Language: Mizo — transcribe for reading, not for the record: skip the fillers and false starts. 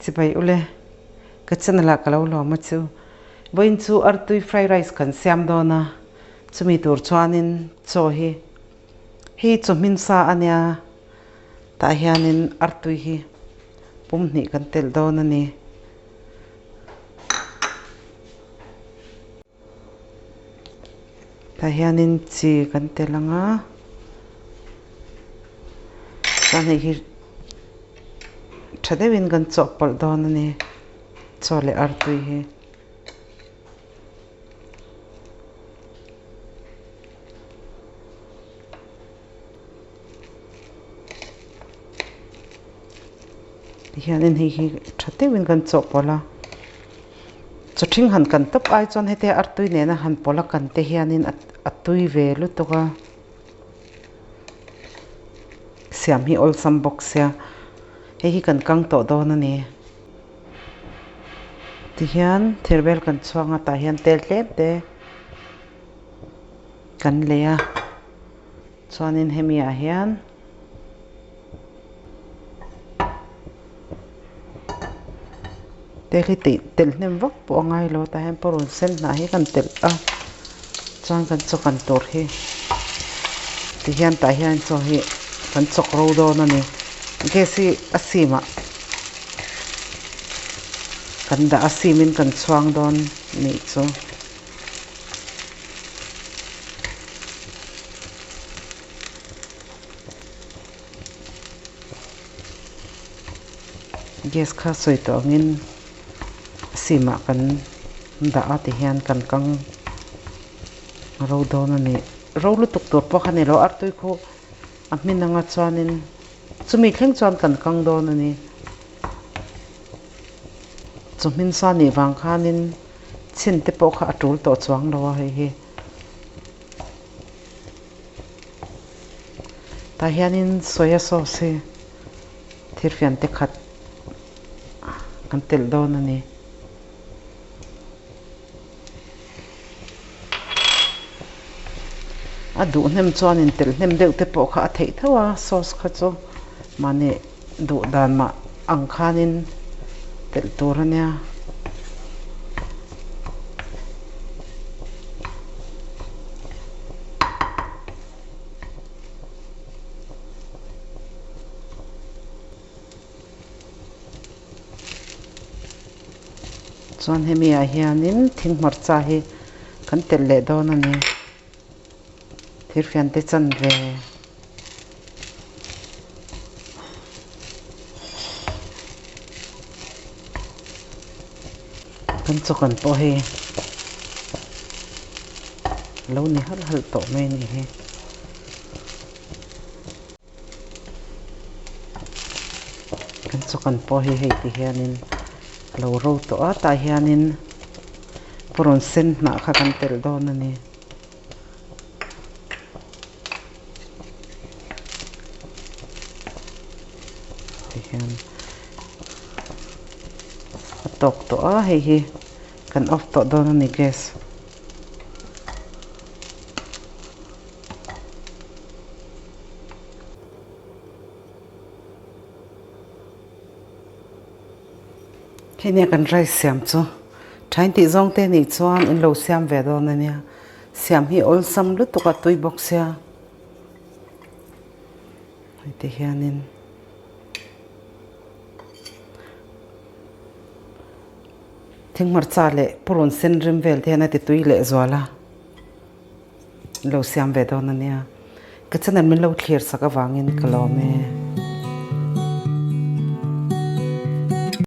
Chibai ule, ka channel ah ka lo lawm a chu. Vawiin chu artui fried rice kan siam dawn a, chumi tur chuanin chaw hi hei chaw hmin sa a nia, tah hianin artui hi pum hnih kan telh dawn a ni. Tah hianin chi kan tel ang a, chuan hei hi tha deuhin kan chawhpawlh dawn a ni, chaw leh artui hi. Tihianin hei hi tha deuhin kan chawhpawlh a, chaw ṭhing han kan tawp ai chuan heti artui nena han pawlh a kan te hianin a tui ve lutuk a, siam hi awlsam bawk sia hei hi kan kang tawh dawn a ni. Tihian thir bel kan chhuang a tah hian tel tlem te kan lei a. Chuanin hemi ah hian tel hi tih telh hnem vak pawh a ngai lo tah hian purun sen hnah hi kan telh a chuan kan chaw kan tur hi ti hian tah hian chaw hi kan chawk ro dawn a ni gas hi a sim ah kan dah a sim in kan chhuang dawn nih chu. Gas kha sawi tawh angin sim ah kan dah a ti hian kan kang ro dawn a ni. Ro lutuk tur pawh kha a ni lo, artui khu a hmin anga chuanin chumi thleng chuan kan kang dawn a ni. Chu hmin sa nih vang khanin chhin te pawh kha a tul tawh chuang lo a hei hi. Tah hianin soya sauce hi thirfian te khat kan telh dawn a ni. A duh hnem chuanin telh hnem deuh te pawh kha a theih tho a sauce kha chu mahni duh dan mah ang khanin telh tur a nia. Chuan hemi ah hianin thing hmarcha hi kan telh leh dawn a ni. Thirfian te chan ve. Kan chawkan pawh hei lo ni halh halh tawh mai a nih hi. Kan chawkan pawh hi hei ti hianin a lo ro tawh a tah hianin purun sen hnah kha kan telh dawn a ni. Tihian a tawk tawh a hei hi kan off tawh dawn a ni gas. Hei nia kan rice siam chu thain tih zawng te nih chuan in lo siam ve dawn a nia siam hi awlsam lutuk a tui bawk sia hei ti hianin thing hmarcha leh purun sen rim vel te hian a ti tui leh zual a in lo siam ve dawn a nia ka channel min lo thlir sak avangin ka lawm e.